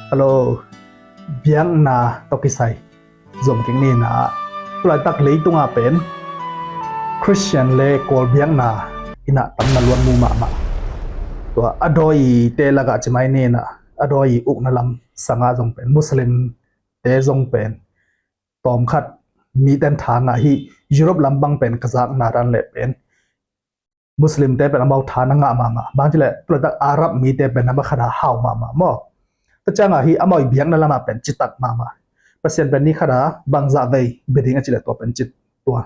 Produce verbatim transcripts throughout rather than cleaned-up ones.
Hello, biakna tawh kisai zom kik ni. Tulaitak leitungah pen Khristian le Kawl biakna in ah tam na luat mu mahmah. Tua a dawite lakah ci mai ni, a dawi ukna lam sangah zong pen Muslimte zong pen tawmkhat miten tha ngah hi. Europe lam bang pen ka zakna dan leh pen Muslimte pen amau tha na ngah mahmah. Bang cileh tulaitak Arab mite pen a makhat a hau mahmah maw. Tua ciangah hi amau i biakna lamah pen citak mahmah. Pasian pen ni khat a bangzah vei bia ding a cileh tua pen cit tua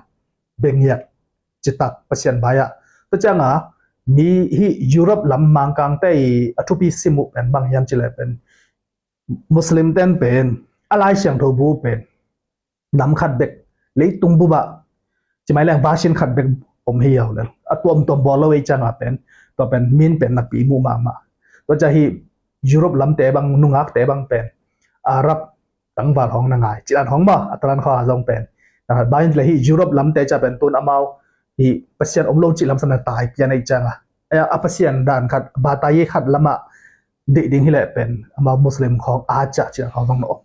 bengiat citak Pasian bai-ah. Tua ciangah mi hi Europe lam Mangkangte i a thupi sim uh pen bang hiam cileh pen Muslimten pen a Lai Siangtho bu pen nam khat bek, leitung bupah ci mai leng version khat bek om hi a, lel a tuamtuam bawl lo ei ciangah pen tua pen min pen napi muh mahmah. Tua ciah hi Europe lamte bang, nungakte bang pen Arab tangval hong na ngai, cidan hong maw, a talan khawa zong pen. Nang hat bain le hi Europe lamte ciah pen tun amau hi Pasian om lo cih lamsang na tai pian ei ciangah a Pasian dan khat, bataye khat lamah deih ding hileh pen amau Muslim khawng a ciah cidan khawng zong na om.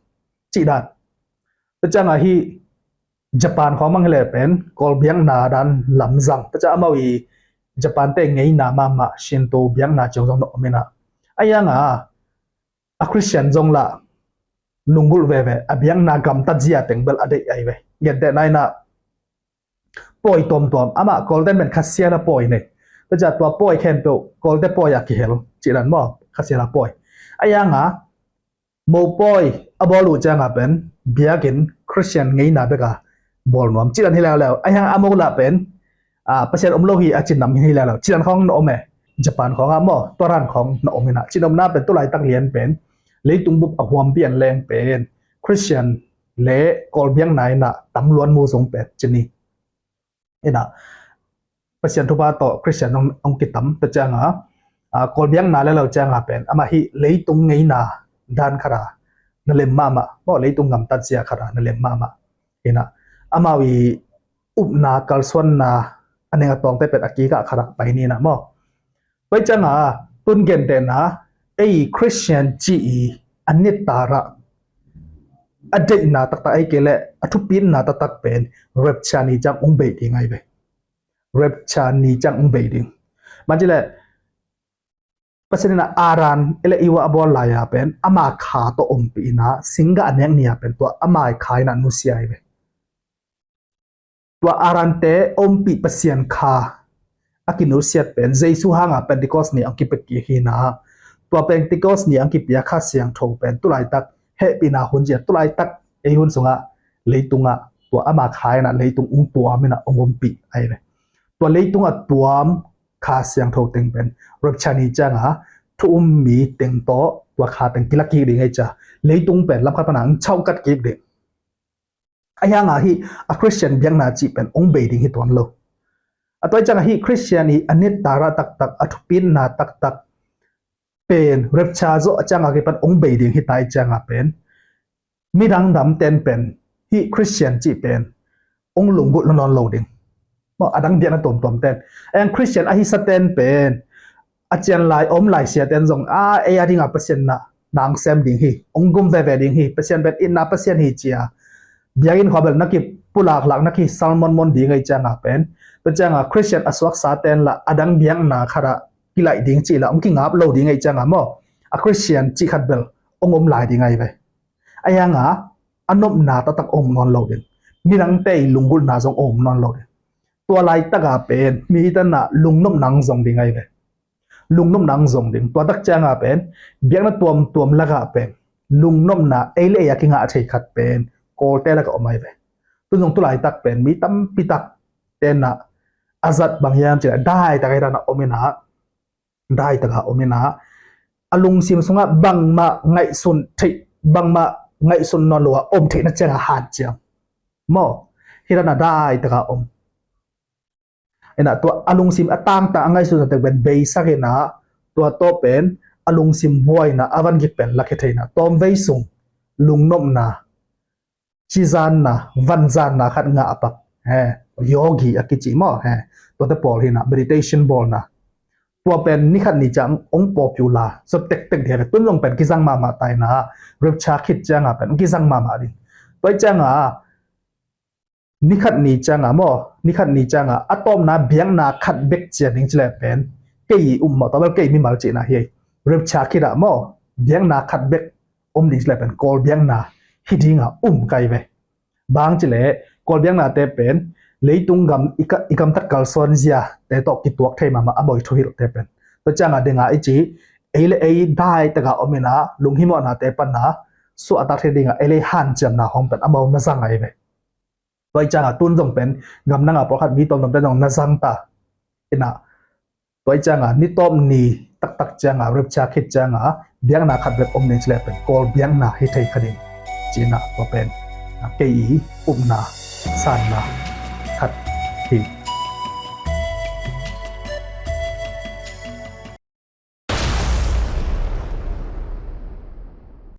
Cidan. Tua ciangah hi Japan khawng mang hileh pen Kawl biakna dan lamzang. Tua ciah amau i Japante ngeina mahmah Shinto biakna ciang zong na om inah. A iangah a Khristian zong lah lunggulh veve, a biakna gamtat zia teng bel a deih ai ve. Gentehna inah pawi tuamtuam, amah Kawlten pen khasia la pawi nei. Tua ciah tua pawi khempeuh Kawlte pawi a kihel cidan maw, khasia la pawi. A iangah mopawi a bawl uh ciangah pen biakinn Khristian ngeina beka bawl nuam cidan hi leuleu. A iangah a mo lah pen Pasian om lo hi a cinam hi leuleu. Cidan khawng na om e. Japan khawngah maw, tua ran khawng na om inah. Cinopna pen tulaitak lian pen leitung bup a huampi an leng pen Khristian le Kawl biakna inah tam luan mu zong pen cini. Inah Pasian thupha tawh Khristian hong kitam ta ciangah Kawl biakna le lo ciangah pen amah hi leitung ngeina dan khat a na lem mahmah maw, leitung gamtat zia khat a na lem mahmah. Inah amau i upna kalsuanna a neng a tawngte pen a kikah khat a pai ni inah maw. Pai ciangah tun gentehna ei Khristian ci i a nittarah a deihna taktak ei kei leh a thupitna taktak pen rapture ni ciang ong bei ding ai ve. Rapture ni ciang ong bei ding. Bang cileh Pasian inah Adam le Eva a bawl lai-a pen ama kha tawh ompih inah singgah a nek ni-a pen tua ama kha inah nusia ai ve. Tua Adamte ompih Pasian kha a kinusiat pen Jesu hanga Pentecost ni ang kipia kik hi inah. Tua Pentecost ni ang kipia Kha Siangtho pen tulaitak hehpihna hun zia, tulaitak ei hun sungah leitungah tua ama kha inah leitung ung tuam inah ong ompih ai ve. Tua leitungah tuam Kha Siangtho teng pen rapture ni ciangah thu um mi teng tawh tua kha teng kila kik ding ei cia. Leitung pen lamkhat pana ang chauhkat kik ding. A hiangah hi a Khristian biakna cih pen ong bei ding hi tuan lo. A tua ciangah hi Khristian i a nittarah taktak, a thupitna taktak pen rapture zawh a ciangah kipan ong bei ding hi ta i ciangah pen midang damten pen hi Khristian cih pen ong lunggulh nawn lo ding. Maw, a dang biakna tuamtuam ten. A yang Khristian a hisa ten pen a cian lai, om lai sia ten zong a ei a dinga Pasian na nang sem ding hi, ong gum veve ding hi, Pasian pen itna Pasian hi cia biakinn khua bel na kipulaklak na kisalmonmon ding ei cianga pen. Tua cianga Khristian a suaksa ten lah a dang biakna khat ah kilaih ding cih lah ong kingap lo ding ei cianga maw, a Khristian cih khat bel ong om lai ding ai ve. A hianga a nopna taktak om nawn lo ding, midangte i lunggulhna zong om nawn lo ding. Tua laitaka pen mi hi tanah lungnopna ang zong ding ai ve. Lungnopna ang zong ding. Tua tak cianga pen biakna tuamtuam lakah pen lungnopna ei le ei a kingah thei khat pen Kawlte lakah om ai ve. Tun zong tulaitak pen mi tampitak tenah a zat bang hiam cih leh daitak ai tanah om inah, daitaka om inah, a lungsim sungah bangmah ngaihsun theih, bangmah ngaihsun nawn lo a om theihna ciangah hanciam maw, hi tanah daitaka om. Inah tua a lungsim a tangtang a ngaihsun tek pen beisak inah, tua tawh pen a lungsim buaina a van gik pen lakhia thei inah, tawmvei sung lungnopna, cizanna, vanzanna khat ngah a pak. He, yogi a kici maw, he, tuate pawl hi inah meditation bawlna. Tua pen ni khat ni ciang ong popular zaw tektek ding hi ve. Tun zong pen kizang mahmah ta in a, rapture khit ciang a pen kizang mahmah ding. Tua ciang a ni khat ni ciang a maw, ni khat ni ciang a a tawpna biakna khat bek ciang ding ci leh pen kei i um maw, tua bel kei mimal cihna hi. Rapture khit ah maw, biakna khat bek om ding ci leh pen Kawl biakna hi ding a um ka hi ve. Bang ci leh Kawl biaknate pen leitung gam i ka, i gamtat kalsuan ziate tawh kituak thei mahmah a moi thuhilhte pen. Tua ciang a ding a i ci, ei le ei dai tak a om in a, lunghimawhnate pan a suah a tak thei ding a, ei le ei hanciamna hong pen amau na zang a hi ve. Tua ciang a tun zong pen gam dang a pawlkhat mi tawmtawmte zong na zang ta in a, tua ciang a ni tawp ni taktak ciang a rapture khit ciang a biakna khat bek om ding ci leh pen Kawl biakna hi thei kha ding ci in a, tua pen kei i upna sanna khat hi.